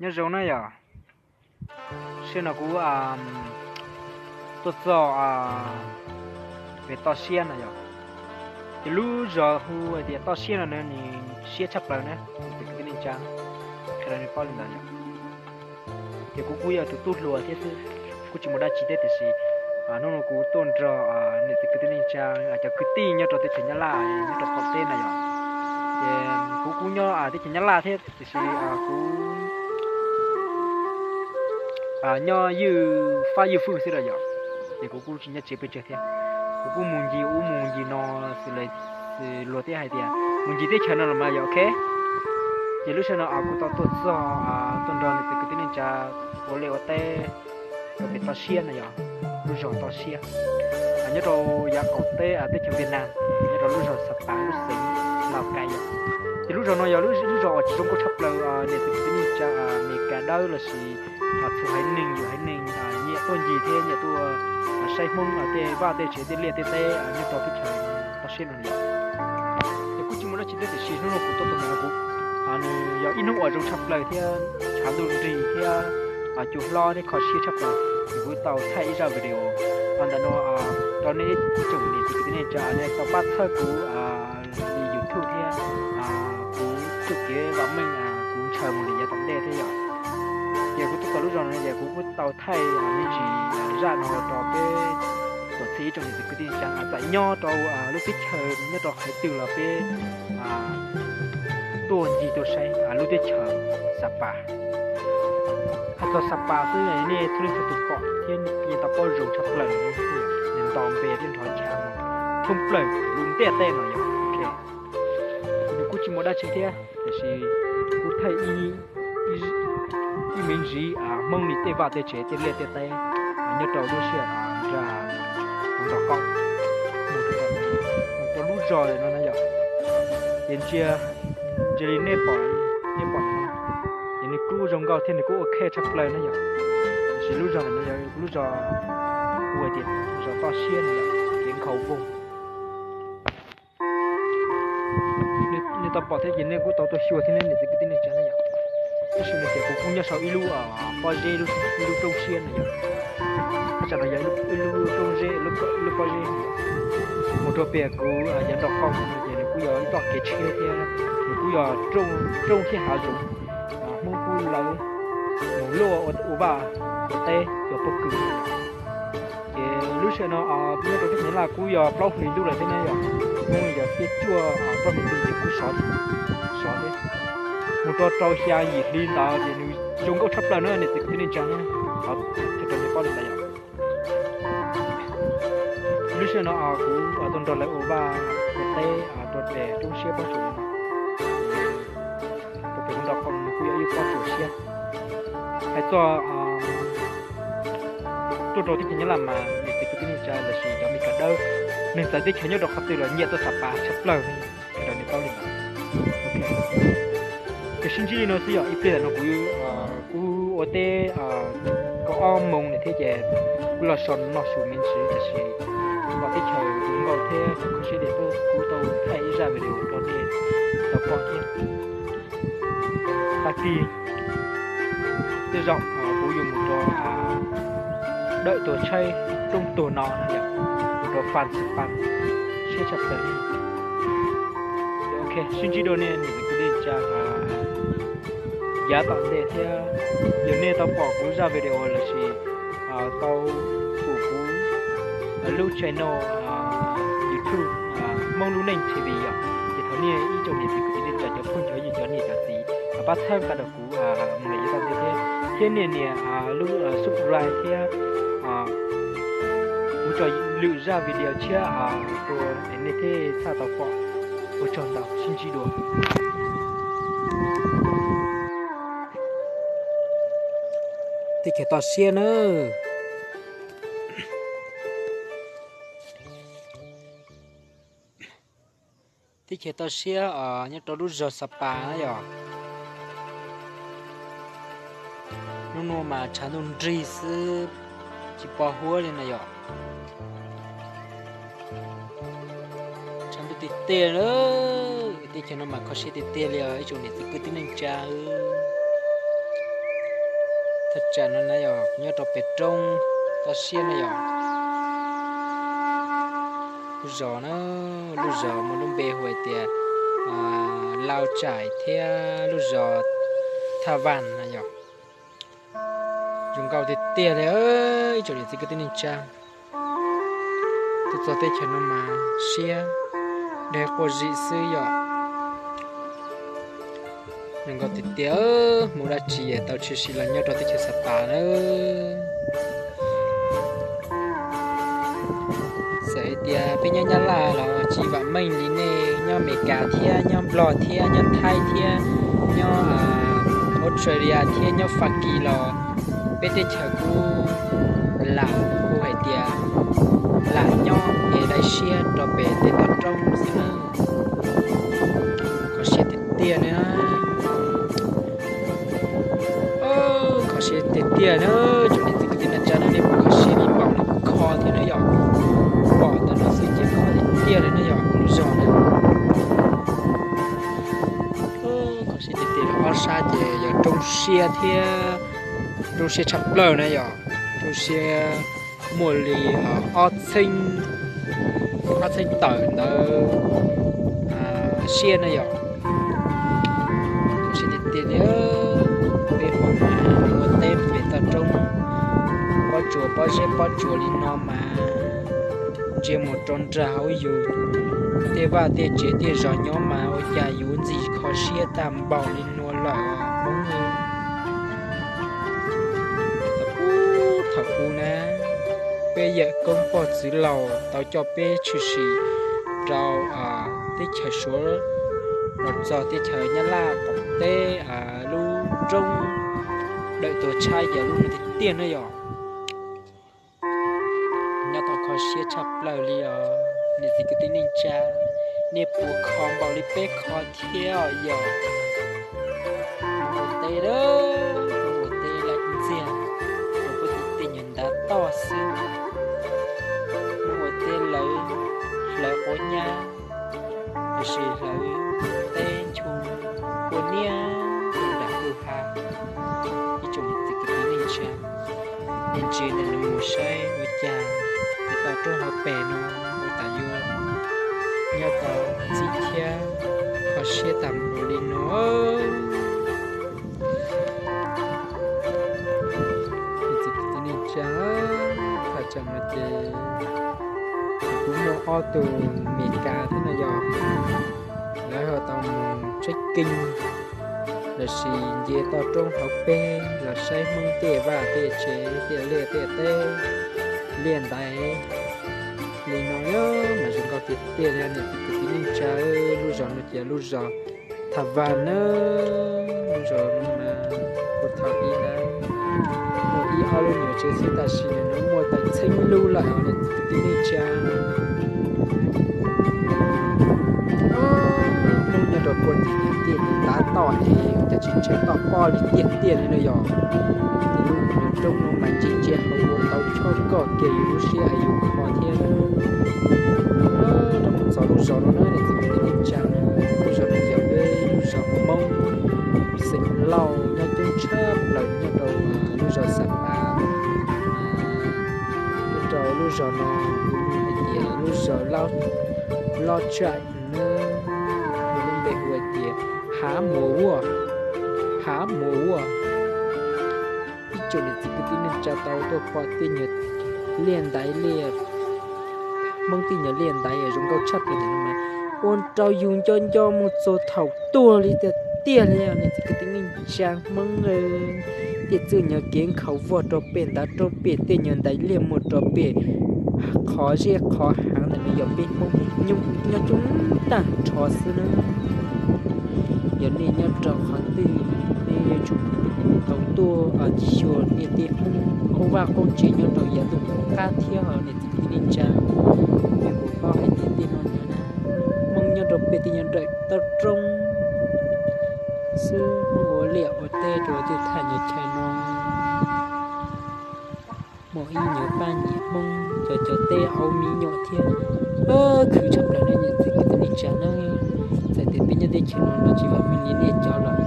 Nyob zoo na yom, sij hawm no kuv tuaj txog pem toj siab no yom, ces lub zos hu hais tias toj siab no nws siab tshaj plaws na, kwv tij neej tsa, qhia rau nej paub li ntawd yom. Ces kuv kuj yog tus tub hluas thiab xwb, kuj tsis muaj dab tsi thiab tiam sis hnub no kuv tuaj nrog niam txiv kwv tij neej tsa, cov kwv tij nyob rau teb chaws Nyab Laj, nyob rau qaum teb na yom. Ces kuv kuj nyob teb chaws Nyab Laj thiab tiam sis kuv nyob ywj fab ywj fwj xwb los yom, ces kuv kuj tsis nyob tsev pes tsawg thiab. Kuv kuj mus ncig ub mus ncig no xws li luag thiab hais tias mus ncig teb chaws no los mas yom, ok. Ces lub sij hawm no kuv tau tuaj txog, tuaj nrog niam txiv kwv tij neej tsa ua liaj ua teb rau pem toj siab no yom, lub zos toj siab, nyob rau yav qaum teb teb chaws Viaj Nam, nyob rau lub zos Xa Pas lub xeev Lauj Kaim yom. Ces lub zos no yog lub zos uas tsis zoo nkauj tshaj plaws, niam txiv kwv tij neej tsa Amelikas dawb lossis txhua haiv neeg yus haiv neeg nyiam tuaj ncig thiab nyiam tuaj saib Hmoob tej vaj tej tsev tej liaj tej teb nyob rau teb chaws toj siab no yom. Ces kuj tsis muaj dab tsi thiab tiam sis hnub no kuv tuaj txog ntawm no kuv, nws yog ib hnub uas zoo tshaj plaws thiab tshav ntuj nrig thiab cua hlob thiab kho siab tshaj plaws, ces kuv tau thaij ib zaj video ntawm no rau nej ib tsoom niam txiv kwv tij neej tsa nej tau pab txhawb kuv li YouTube thiab kuv txuj kev vam meej kuv ntshaw mus li yav tom ntej thiab yom. Ces kuv tuaj txog lub zos no ces kuv kuj tau thaij me ntsis zaj no rau peb tuam txhia ib tsoom niam txiv kwv tij neej tsa txawm nyob rau lub teb chaws nyob rau qhov twg los peb tuaj ncig tuaj saib lub teb chaws Xa Pas. Hais txog Xa Pas xwb nej txhua leej txhua tus pom thiab yeej tau paub zoo tshaj plaws, nws nto npe thiab nrov ncha mus thoob plaws lub ntiaj teb no yom. Nws kuj tsis muaj dab tsi thiab tiam sis kuj thaij ib me ntsis Hmoob li tej vaj tej tsev tej liaj tej teb nyob rau lub sij hawm nram kuv nrog koj mus rau lub zos no na yom. Ces ntsia, ntsia li nej pom, nej pom no, ces nws kuj zoo nkauj thiab nws kuj ok tshaj plaws na yom. Tiam sis lub zos ntawm no yog lub zos hu hais tias zos toj siab no yom, kev nkhaus voog. Nej tau pom thiab ces nej kuj tau tuaj xyuas thiab niam txiv kwv tij neej tsa na yom. Tab sis no ces kuv kuj nyob saum ib lub pob zeb, ib lub roob siab no yom. Thaj tsam no yog ib lub roob zeb, lub pob zeb mus rau pem kuv yav nraum qaum no ces nws kuj yog ib txoj kev tshiab thiab nws kuj yog roob thiab hav zoov. Hmoob kuj lawv mus luaj ua vaj ua teb cov pob kws. Ces lub sij hawm no nyob rau teb chaws Nyab Laj kuj yog plaub hlis ntuj lawm thiab ne yom. Hnub yog xiab cuaj plaub hlis ntuj ces kuj sov, sov thiab. Mus rau rau xya yim hli ntawd ces nws zoo nkauj tshaj plaws na niam txiv kwv tij neej tsa na. Qhov chaw rau nej paub li ntawd yom. Lub sij hawm no kuv tuaj nrog lawv ua vaj ua teb rau pem roob siab pob tsuas no. Rau pem kuv nraum qaum no kuj yog ib pob tsuas siab. Hais txog tuaj rau teb chaws Nyab Laj mas niam txiv kwv tij neej tsa lossis cov Amelikas dawb, neeg txawv teb chaws nyob rau qhov twg los nyiam tuaj Xa Pas tshaj plaws, rau nej paub li ntawd. Ces sib ntsib li no xwb yom, ib pliag no kuv, kuv ua teb kaum ob moos lawm thiab ces kuv los so noj su me ntsis tab sis pom teb chaws zoo nkauj thiab kho siab tias kuv tau thaij ib zaj video rau nej tau pom thiab. Tag kis tej zaum kuv yuav mus rau dawm tuag tshaib roob tuag no, mus rau Fas Xas Pas siab tshaj plaws. Ok, sib ntsib dua nej niam txiv kwv tij neej tsa yav tom ntej thiab. Yog nej tau pom kuv zaj video lossis tau pum kuv lub channel YouTube Hmoob Lub Neej T V yom, ces thov nej ib tsoom niam txiv kwv tij neej tsa cov phooj cov ywg cov niam cov txiv pab txhawb nqa rau kuv mus lawm yav tom ntej thiab, thiab nias nias lub subscribe thiab kuv tso lwm zaj video tshiab rau es nej thiaj txhaj tau pom. Ua tsaug ntau, sib ntsib dua. Teb chaws toj siab nawb. Teb chaws toj siab nyob rau lub zos Xas Pas na yom. Hnub no mas tshav ntuj nrig xwb, tsis pom huab li na yom. Tshav ntuj tiag tiag na, teb chaws no mas kho siab tiag tiag li os ib tsoom niam txiv kwv tij neej tsa. Thaj tsam no na yog nyob rau pem roob toj siab na yog lub zos na, lub zos muaj lub npe hu hais tias Lau Tsaim thiab lub zos Thaj Vaj na yog. Zoo nkauj tiag tiag li ib tsoom niam txiv kwv tij neej tsa. Tuaj txog teb chaws no mas siab deg quaj zim xwb yom. Zoo nkauj tiag tiag, mus dab tsi tau tshwm sim los nyob rau teb chaws Xas Pas na. Txawm hais tias peb nyob Nyab Laj los tsis vam meej li nej nyob Amelikas thiab nyob Nplog thiab nyob Thaib thiab nyob Australia thiab nyob Fab Kis los peb teb chaws kuj lam hu hais tias lam nyob es laib siab rau pem tej toj roob xwb na. Kho siab tiag tiag na. Kho siab tiag tiag na, tsoom niam txiv kwv tij neej tsa na, nej puas kho siab li npaum li kho thiab na yom? Pom ntawm no xwb ces kho tiag tiag li na yom, lub zos na. Kho siab tiag tiag, ob sab ces yog roob siab thiab, roob siab tshaj plaws na yom, roob siab muaj li ob txheeb, ob txheeb tawm ntawd siab na yom. Kho siab tiag tiag li, peb hmo mas ua teb pem toj roob, pob tsuas pob zeb pob tsuas li no mas ntsia mus rau nram hauv yus tej vaj tej tsev tej zos nyob mas ua cas yus ntxim kho siab tag npaum li no lawm os Hmoob. Thaum ub, thaum ub na, peb yawm koob pog txwv laus tau coj peb tshwm sim rau teb chaws Suav los txog teb chaws Nyab Laj qaum teb lub roob dawm tuag tshaib yog lub no tiag tiag na yog. Nyob tau kho siab tshaj plaws li os niam txiv kwv tij neej tsa, nej puas kho npaum li peb kho thiab os yog. Mus ua teb, mus ua teb laim ntxiag, mus ua teb tej nyuag ntav toj xwb, mus ua teb lawv hlawv quav nyab, los sis hlawv teb nchu kua niab rau nram kwj ha. Ib tsoom niam txiv kwv tij neej tsa, nej ntsia ntawm no mus saib ua cas tej toj roob hauv pes no ua tas yuav nyob tau ntxim thiab kho siab tag npaum li no. Niam txiv kwv tij neej tsa, thaj tsam no ces kuv muaj ob tug Meskas thiab no yog lawv ho tau mus tsheb keeg los sis nce toj roob hauv pes los saib Hmoob tej vaj tej tsev tej liaj tej teb liaj ntaiv li no mas zoo nkauj tiag tiag li niam txiv kwv tij neej tsa. Lub zos no ces lub zos Tha Vas na, lub zos no mas kuv thaum ub na muaj ib ob lub nyuam tsev xwb tab sis nim no muaj tau txheeb lub lawm os niam txiv kwv tij neej tsa. Hnub nyob rau puag tim tiaj ntav toj es cas tsis ntshaw toj pob li tiag tiag li no yog. Ces lub nyuag roob no mas ntsia ntsia hauv ua tau chob koj kiag yus lub siab yus kho thiab. Rau mus txog lub zos no na niam txiv kwv tij neej tsa, lub zos no yog peb lub zos Hmoob xeem Lauj nyob coob tshaj plaws nyob rau lub zos Xas Pas. Nyob rau lub zos no kuv hu hais tias lub zos Loj Tsaim na, lub npe hu hais tias Hav Muas Vuaj, Hav Muas Vuaj. Ib tsoom niam txiv kwv tij neej tsa tau tuaj pom tej nyuag liaj ntaiv liaj, Hmoob tej nyuag liaj ntaiv zoo nkauj tshaj plaws ntawm no mas ua rau yus nco nco mus txog thaum tuag li tiag tiag li niam txiv kwv tij neej tsa Hmoob. Tej txwj nyuag kev nkhaus vog rau pem ntav rau pem tej nyuag ntaiv liaj muag rau pem qhov zej qhov hav ntawm no yog peb Hmoob nyob coob tag nrho xwb na. Yog nej nyob rau qhov twg nej yuav tsum tau tuaj xyuas nej tej Hmoob qub vaj qub tsev nyob rau yav ntuj qub qab thiab os niam txiv kwv tij neej tsa. Nej puas paub hais tias tej no na, Hmoob nyob rau pem tej nyuag nrawm toj roob xwb, Hmoob ua liaj ua teb rau tej thaj nyuag chaw no. Muaj ib nyuag paj nyuag Hmoob cov cov teb aub me nyuam thiab, khwv tshaj plaws nej niam txiv kwv tij neej tsa na. Txawm tias peb nyob teb chaws no los tsis vam meej li nej cov los